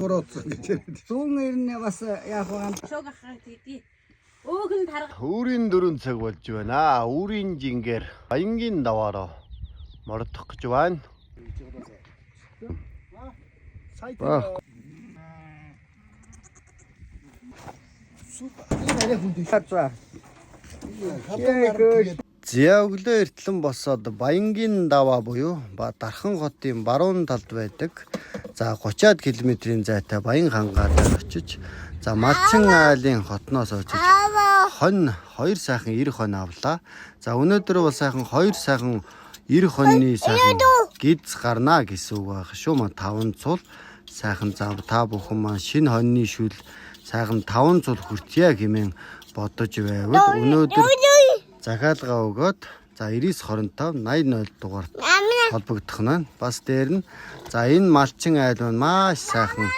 Борооцсон гэж яриад. 190 бас яах вэ? Шог ахаа тэгдий. Өөх нь тарга. Үүрийн 4 цаг болж байна. Үүрийн жингээр Баянгийн даваараа мордох гэж байна. Баа. За. Зя өглөө эртлэн босоод Баянгийн даваа буюу Дархан хотын баруун талд байдаг. За 30-аад км-ийн зайтай Баян хангаа дээр очиж, за Малчин айлын хотноос очиж хонь хоёр сайхан эр хонь авлаа. За өнөөдөр бол сайхан хоёр сайхан эр хоньны сайхан гиз гарнаа гэсэн үг байх шүү. Ма таван цул сайхан зав та бүхэн маань шинэ хоньны шүл сайхан таван цул хүртье хэмээн бодож байвал өнөөдөр захиалга өгөөд, за 99 25 80 0 дугаарт холбогдох нь. Бас дээр нь за энэ Малчин айл маань маш сайхан